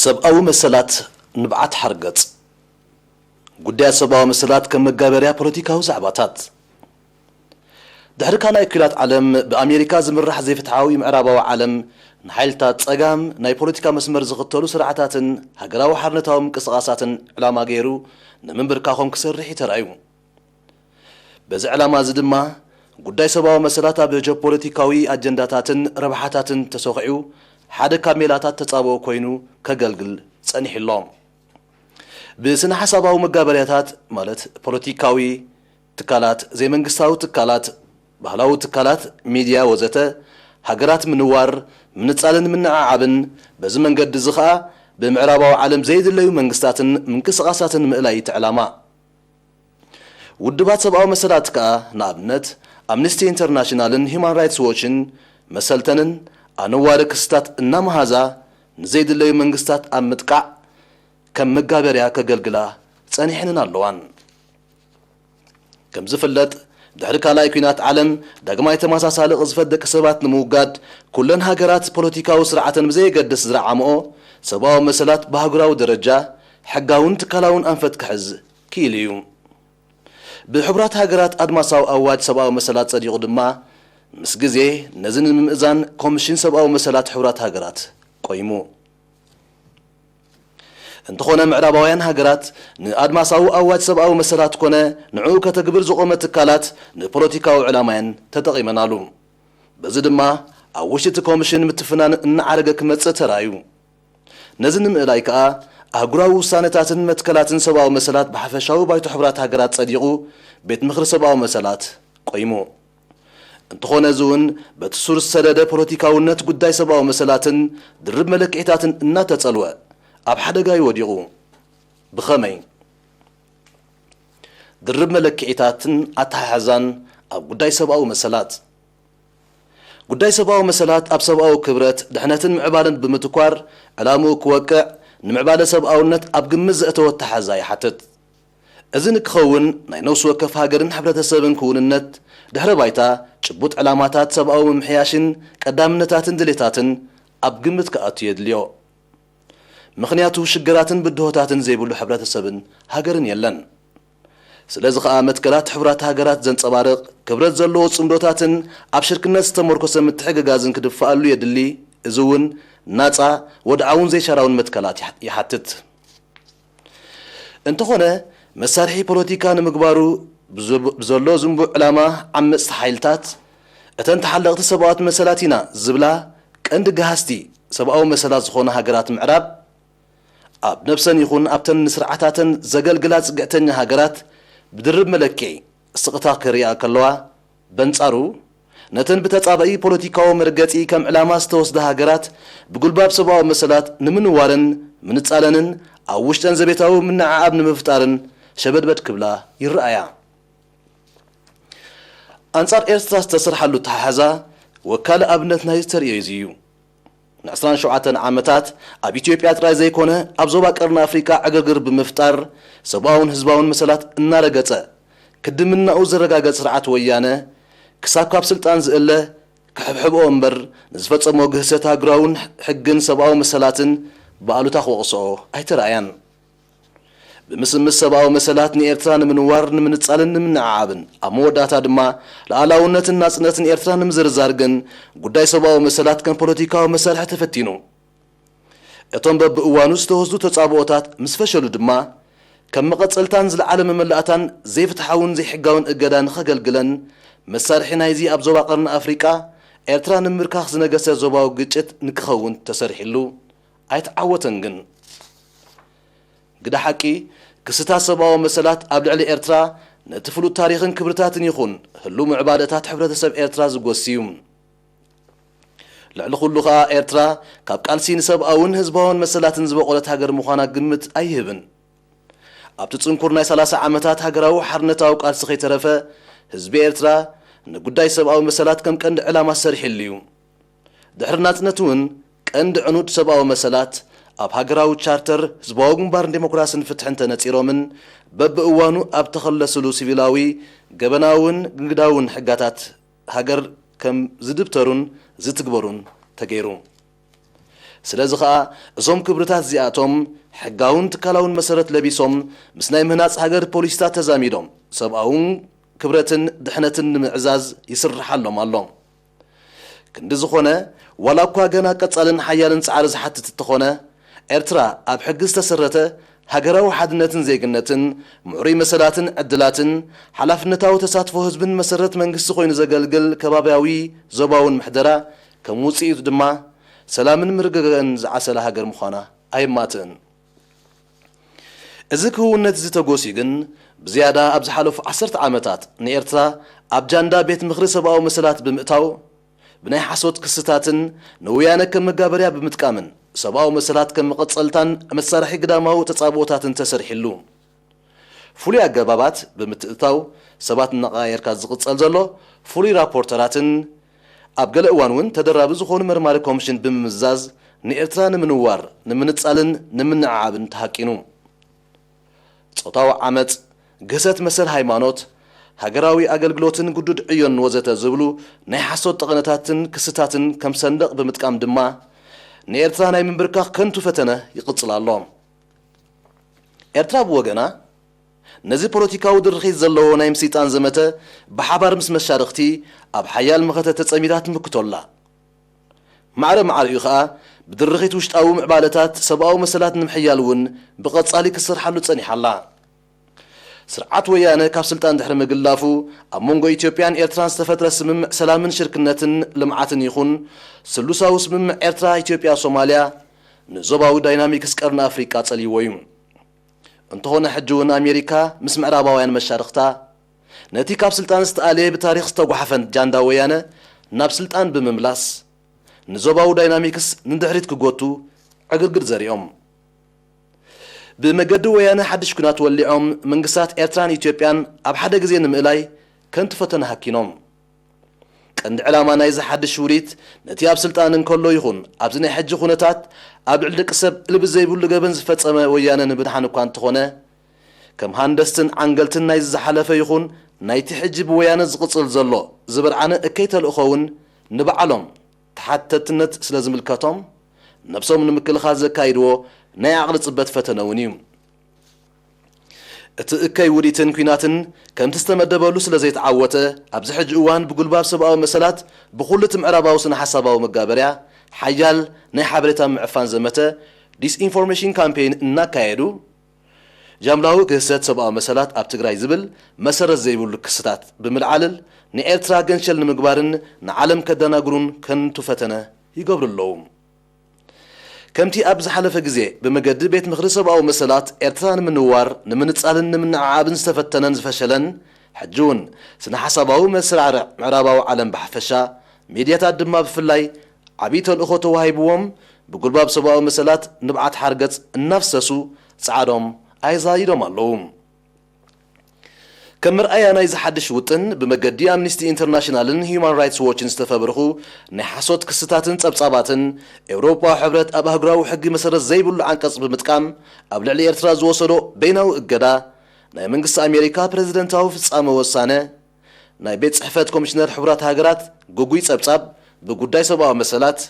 ሰብኣዊ መሰላት ንብዓት ሓርገጽ። ጉዳያት ሰብኣዊ መሰላት ከም መጋበርያ ፖለቲካዊ ዛዕባታት። ድሕሪ ካልኣይ ኲናት ዓለም ብኣሜሪካ ዝምራሕ ዘይፍትሓዊ ምዕራባዊ ዓለም ንሓይልታት ጸጋም ናይ ፖለቲካ መስመር ዝኽተሉ ስርዓታትን ሃገራዊ ሓርነታዊ ምንቅስቓሳትን ዕላማ ገይሩ ንምንብርካኾም ክሰርሕ እዩ ተራእዩ። በዚ ዕላማ እዚ ድማ ጉዳይ ሰብኣዊ መሰላት ኣብ ጀኦፖለቲካዊ ኣጀንዳታትን ረብሓታትን ተሰኺዑ ሓደ ካብ ሜላታት ተጻብኦ ኮይኑ ከገልግል ጸኒሑ ኣሎ። ብስነ ሓሳባዊ መጋበርያታት ማለት ፖለቲካዊ ትካላት፣ ዘይመንግስታዊ ትካላት፣ ባህላዊ ትካላት፣ ሚድያ ወዘተ ሃገራት ምንዋር፣ ምንጻልን ምንዓዓብን፣ በዚ መንገዲ እዚ ኸኣ ብምዕራባዊ ዓለም ዘይድለዩ መንግስታትን ምንቅስቓሳትን ምእላይ እቲ ዕላማ። ውድባት ሰብኣዊ መሰላት ከኣ ንኣብነት ኣምነስቲ ኢንተርናሽናልን ሂዩማን ራይትስ ዎችን መሰልተንን ኣነዋሪ ክስታት እናመሃዛ ንዘይድለዩ መንግስታት ኣብ ምጥቃዕ ከም መጋበርያ ከገልግላ ጸኒሐንን ኣለዋን። ከም ዝፍለጥ ድሕሪ ካልኣይ ኲናት ዓለም ዳግማይ ተመሳሳሊ ቅዝፈት ደቂ ሰባት ንምውጋድ ኩለን ሃገራት ፖለቲካዊ ስርዓተን ብዘየገድስ ዝረዓምኦ ሰብኣዊ መሰላት ብሃገራዊ ደረጃ ሕጋውን ትካላውን ኣንፈት ክሕዝ ክኢሉ እዩ። ብሕቡራት ሃገራት ኣድማሳዊ ኣዋጅ ሰብኣዊ መሰላት ጸዲቑ ድማ ምስ ግዜ ነዚ ንምምእዛን ኮሚሽን ሰብኣዊ መሰላት ሕቡራት ሃገራት ቆይሙ። እንተኾነ ምዕራባውያን ሃገራት ንኣድማሳዊ ኣዋጅ ሰብኣዊ መሰላት ኮነ ንዕኡ ከተግብር ዝቖመ ትካላት ንፖለቲካዊ ዕላማየን ተጠቒመናሉ። በዚ ድማ ኣብ ውሽጢ እቲ ኮሚሽን ምትፍናን እናዓረገ ክመጽእ ተራእዩ። ነዚ ንምእላይ ከኣ ኣህጉራዊ ውሳነታትን መትከላትን ሰብኣዊ መሰላት ብሓፈሻዊ ባይቶ ሕቡራት ሃገራት ጸዲቑ ቤት ምኽሪ ሰብኣዊ መሰላት ቆይሙ። እንተኾነ እዚ እውን በቲ ሱር ዝሰደደ ፖለቲካውነት ጉዳይ ሰብኣዊ መሰላትን ድርብ መለክዒታትን እናተጸልወ ኣብ ሓደጋ እዩ ወዲቑ። ብኸመይ? ድርብ መለክዒታትን ኣተሓሕዛን ኣብ ጉዳይ ሰብኣዊ መሰላት። ጉዳይ ሰብኣዊ መሰላት ኣብ ሰብኣዊ ክብረት፣ ድሕነትን ምዕባለን ብምትኳር ዕላምኡ ክወቅዕ ንምዕባለ ሰብኣውነት ኣብ ግምት ዘእተወ ኣተሓሕዛ ይሓትት። እዚ ንክኸውን ናይ ነፍሲ ወከፍ ሃገርን ሕብረተሰብን ክውንነት፣ ድሕረ ባይታ፣ ጭቡጥ ዕላማታት፣ ሰብኣዊ ምምሕያሽን ቀዳምነታትን ድሌታትን ኣብ ግምት ክኣቱ የድልዮ። ምኽንያቱ ሽግራትን ብድሆታትን ዘይብሉ ሕብረተሰብን ሃገርን የለን። ስለዚ ኸኣ መትከላት ሕቡራት ሃገራት ዘንጸባርቕ ክብረት ዘለዎ ጽምዶታትን ኣብ ሽርክነት ዝተመርኮሰ ምትሕግጋዝን ክድፍኣሉ የድሊ። እዚ እውን ናጻ፣ ወድዓውን ዘይሻራውን መትከላት ይሓ-፣ ይሓትት። እንተኾነ መሳርሒ ፖለቲካ ንምግባሩ ብዘ-፣ ብዘሎ ዝንቡዕ ዕላማ ዓመጽቲ ሓይልታት እተን ተሓለቕቲ ሰብኣዊ መሰላት ኢና ዝብላ ቀንዲ ገሃስቲ ሰብኣዊ መሰላት ዝኾና ሃገራት ምዕራብ ኣብ ነብሰን ይኹን ኣብተን ንስርዓታተን ዘገልግላ ጽግዕተኛ ሃገራት ብድርብ መለክዒ ስቕታ ከርእያ ከለዋ፣ በንጻሩ ነተን ብተጻባኢ ፖለቲካዊ መርገጺ ከም ዕላማ ዝተወስዳ ሃገራት ብጉልባብ ሰብኣዊ መሰላት ንምንዋረን ምንጻለንን ኣብ ውሽጠን ዘቤታዊ ምንዕዓብ ንምፍጣርን ሸበድበድ ክብላ ይረኣያ። ኣንጻር ኤርትራ ዝተሰርሓሉ ኣተሓሕዛ ወካሊ ኣብነት ናይዚ ተርእዮ እዚ እዩ። ንዕስራን ሸውዓተን ዓመታት ኣብ ኢትዮጵያ ጥራይ ዘይኮነ ኣብ ዞባ ቀርኒ ኣፍሪቃ ዕግርግር ብምፍጣር ሰብኣውን ህዝባውን መሰላት እናረገጸ ክድምናኡ ዘረጋገጸ ስርዓት ወያነ ክሳብ ካብ ስልጣን ዝእለ ክሕብሕብኦ እምበር ንዝፈጸሞ ግህሰት ሃገራውን ሕግን ሰብኣዊ መሰላትን ብኣሉታ ክወቕስኦ ኣይተራእያን። ብምስምስ ሰብኣዊ መሰላት ንኤርትራ ንምንዋር፣ ንምንጻልን ንምንዕዓብን፣ ኣብ መወዳእታ ድማ ልኣላውነትን ናጽነትን ኤርትራ ንምዝርዛር ግን ጉዳይ ሰብኣዊ መሰላት ከም ፖለቲካዊ መሳርሒ ተፈቲኑ። እቶም በብእዋኑ ዝተወስዱ ተጻብኦታት ምስ ፈሸሉ ድማ ከም መቐጸልታን ዝለዓለ መመላእታን ዘይፍትሓውን ዘይሕጋውን እገዳ ንኸገልግለን መሳርሒ ናይዚ ኣብ ዞባ ቀርኒ ኣፍሪቃ ኤርትራ ንምምርካኽ ዝነገሰ ዞባዊ ግጭት ንክኸውን ተሰሪሕሉ ኣይተዓወተን። ግን ግደ ሓቂ ክስታት ሰብኣዊ መሰላት ኣብ ልዕሊ ኤርትራ ነቲ ፍሉጥ ታሪኽን ክብርታትን ይኹን ህሉው ምዕባለታት ሕብረተሰብ ኤርትራ ዝጎሲ እዩ። ልዕሊ ኩሉ ኸኣ ኤርትራ ካብ ቃልሲ ንሰብኣውን ህዝባውን መሰላትን ዝበቖለት ሃገር ምዃና ግምት ኣይህብን። ኣብቲ ጽንኩር ናይ ሰላሳ ዓመታት ሃገራዊ ሓርነታዊ ቃልሲ ከይተረፈ ህዝቢ ኤርትራ ንጉዳይ ሰብኣዊ መሰላት ከም ቀንዲ ዕላማ ሰሪሕሉ እዩ። ድሕሪ ናጽነት እውን ቀንዲ ዕኑድ ሰብኣዊ መሰላት ኣብ ሃገራዊ ቻርተር ህዝባዊ ግንባርን ዴሞክራስን ፍትሕን ተነጺሮምን በብእዋኑ ኣብ ተኸለስሉ ሲቪላዊ፣ ገበናውን ንግዳውን ሕጋታት ሃገር ከም ዝድብተሩን ዝትግበሩን ተገይሩ። ስለዚ ኸኣ እዞም ክብርታት እዚኣቶም ሕጋውን ትካላውን መሰረት ለቢሶም ምስ ናይ ምህናጽ ሃገር ፖሊሲታት ተዛሚዶም ሰብኣውን ክብረትን ድሕነትን ንምዕዛዝ ይስርሓሎም ኣሎ። ክንዲ ዝኾነ፣ ዋላ እኳ ገና ቀጻልን ሓያልን ጻዕሪ ዝሓትት እንተኾነ፣ ኤርትራ ኣብ ሕጊ ዝተሰረተ ሃገራዊ ሓድነትን ዜግነትን፣ ምዕሩይ መሰላትን ዕድላትን፣ ሓላፍነታዊ ተሳትፎ ህዝብን መሰረት መንግስቲ ኮይኑ ዘገልግል ከባብያዊ ዞባውን ምሕደራ፣ ከም ውጽኢቱ ድማ ሰላምን ምርግጋእን ዝዓሰለ ሃገር ምዃና ኣይማትእን። እዚ ክውንነት እዚ ተጎስዩ ግን፣ ብዝያዳ ኣብ ዝሓለፉ ዓሰርተ ዓመታት ንኤርትራ ኣብ ጃንዳ ቤት ምኽሪ ሰብኣዊ መሰላት ብምእታው፣ ብናይ ሓሶት ክስታትን ንወያነ ከም መጋበርያ ብምጥቃምን፣ ሰብኣዊ መሰላት ከም መቐጸልታን መሳርሒ ግዳማዊ ተጻብኦታትን ተሰሪሕሉ። ፍሉይ ኣገባባት ብምትእትታው ሰባት እናቐያየርካ ዝቕጸል ዘሎ ፍሉይ ራፖርተራትን ኣብ ገለ እዋን እውን ተደራቢ ዝኾኑ መርማሪ ኮሚሽን ብምምዛዝ ንኤርትራ ንምንዋር፣ ንምንጻልን ንምንዕዓብን ተሃቂኑ። ጾታዊ ዓመጽ፣ ግህሰት መሰል ሃይማኖት፣ ሃገራዊ ኣገልግሎትን ግዱድ ዕዮን ወዘተ ዝብሉ ናይ ሓሶት ጠቐነታትን ክስታትን ከም ሰንደቕ ብምጥቃም ድማ ንኤርትራ ናይ ምንብርካኽ ከንቱ ፈተነ ይቕጽል ኣሎ። ኤርትራ ብወገና ነዚ ፖለቲካዊ ድርኺት ዘለዎ ናይ ምስይጣን ዘመተ ብሓባር ምስ መሻርኽቲ ኣብ ሓያል መኸተ ተጸሚዳ ትምክቶ ኣላ። ማዕረ ማዕሪኡ ኸኣ ብድርኺት ውሽጣዊ ምዕባለታት ሰብኣዊ መሰላት ንምሕያል እውን ብቐጻሊ ክትሰርሓሉ ጸኒሓ ኣላ። ስርዓት ወያነ ካብ ስልጣን ድሕሪ ምግላፉ ኣብ መንጎ ኢትዮጵያን ኤርትራን ዝተፈጥረ ስምምዕ ሰላምን ሽርክነትን ልምዓትን ይኹን ስሉሳዊ ስምምዕ ኤርትራ፣ ኢትዮጵያ፣ ሶማልያ ንዞባዊ ዳይናሚክስ ቀርኒ ኣፍሪቃ ጸልይዎ እዩ። እንተኾነ ሕጂ እውን ኣሜሪካ ምስ ምዕራባውያን መሻርኽታ ነቲ ካብ ስልጣን ዝተኣለየ ብታሪኽ ዝተጓሓፈን ጃንዳ ወያነ ናብ ስልጣን ብምምላስ ንዞባዊ ዳይናሚክስ ንድሕሪት ክጎቱ ዕግርግር ዘሪኦም። ብመገዲ ወያነ ሓድሽ ኲናት ወሊዖም መንግስታት ኤርትራን ኢትዮጵያን ኣብ ሓደ ግዜ ንምእላይ ከንቱ ፈተነ ሃኪኖም። ቀንዲ ዕላማ ናይዚ ሓድሽ ውዲት ነቲ ኣብ ስልጣን እንከሎ ይኹን ኣብዚ ናይ ሕጂ ኩነታት ኣብ ልዕሊ ደቂ ሰብ እልቢ ዘይብሉ ገበን ዝፈጸመ ወያነ ንምድሓን እኳ እንተኾነ፣ ከም ሃንደስትን ዓንገልትን ናይዚ ዝሓለፈ ይኹን ናይቲ ሕጂ ብወያነ ዝቕጽል ዘሎ ዝበርዓነ እከይ ተልእኾ እውን ንባዕሎም ተሓተትነት ስለ ዝምልከቶም፣ ነብሶም ንምክልኻል ዘካይድዎ ናይ ዓቕሊ ጽበት ፈተነ እውን እዩ። እቲ እከይ ውዲትን ኲናትን ከምቲ ዝተመደበሉ ስለ ዘይተዓወተ፣ ኣብዚ ሕጂ እዋን ብጉልባብ ሰብኣዊ መሰላት ብኹሉ እቲ ምዕራባዊ ስነ ሓሳባዊ መጋበርያ ሓያል ናይ ሓበሬታ ምዕፋን ዘመተ፣ ዲስኢንፎርሜሽን ካምፔይን፣ እናካየዱ፣ ጃምላዊ ግህሰት ሰብኣዊ መሰላት ኣብ ትግራይ ዝብል መሰረት ዘይብሉ ክስታት ብምልዓልን ንኤርትራ ገንሸል ንምግባርን ንዓለም ከደናግሩን ከንቱ ፈተነ ይገብሩ ኣለዉ። ከምቲ ኣብ ዝሓለፈ ግዜ ብመገዲ ቤት ምኽሪ ሰብኣዊ መሰላት ኤርትራ ንምንዋር፣ ንምንጻልን ንምንዕዓብን ዝተፈተነን ዝፈሸለን፣ ሕጂ እውን ስነ ሓሳባዊ መስራዕርዕ ምዕራባዊ ዓለም ብሓፈሻ፣ ሚድያታት ድማ ብፍላይ ዓብዪ ተልእኾ ተዋሂብዎም ብጉልባብ ሰብኣዊ መሰላት ንብዓት ሓርገጽ እናፍሰሱ ጻዕዶም ኣይዛይዶም ኣለዉ። ከም መርኣያ ናይዚ ሓድሽ ውጥን፣ ብመገዲ ኣምኒስቲ ኢንተርናሽናልን ሂዩማን ራይትስ ዎችን ዝተፈብርኹ ናይ ሓሶት ክስታትን ጸብጻባትን፣ ኤውሮጳዊ ሕብረት ኣብ ኣህጉራዊ ሕጊ መሰረት ዘይብሉ ዓንቀጽ ብምጥቃም ኣብ ልዕሊ ኤርትራ ዝወሰዶ በይናዊ እገዳ፣ ናይ መንግስቲ ኣሜሪካ ፕረዚደንታዊ ፍጻመ ወሳነ፣ ናይ ቤት ጽሕፈት ኮሚሽነር ሕቡራት ሃገራት ግጉይ ጸብጻብ ብጉዳይ ሰብኣዊ መሰላት፣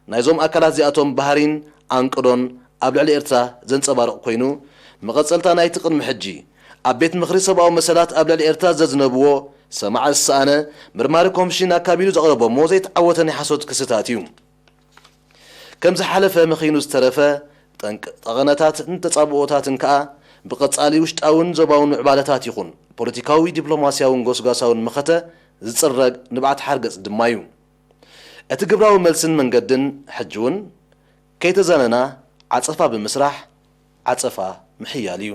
ናይዞም ኣካላት እዚኣቶም ባህሪን ኣንቅዶን ኣብ ልዕሊ ኤርትራ ዘንጸባርቕ ኮይኑ፣ መቐጸልታ ናይቲ ቅድሚ ሕጂ ኣብ ቤት ምኽሪ ሰብኣዊ መሰላት ኣብ ልዕሊ ኤርትራ ዘዝነብዎ ሰማዒ ዝሰኣነ መርማሪ ኮሚሽን ኣካቢዱ ዘቕረቦሞ ዘይተዓወተ ናይ ሓሶት ክስታት እዩ። ከም ዝሓለፈ መኺኑ ዝተረፈ ጠንቂ ጠቐነታትን ተጻብኦታትን ከኣ ብቐጻሊ ውሽጣውን ዞባውን ምዕባለታት ይኹን ፖለቲካዊ ዲፕሎማስያውን ጎስጓሳውን መኸተ ዝጽረግ ንብዓት ሓርገጽ ድማ እዩ። እቲ ግብራዊ መልስን መንገድን ሕጂ እውን ከይተዛነና ዓጸፋ ብምስራሕ ዓጸፋ ምሕያል እዩ።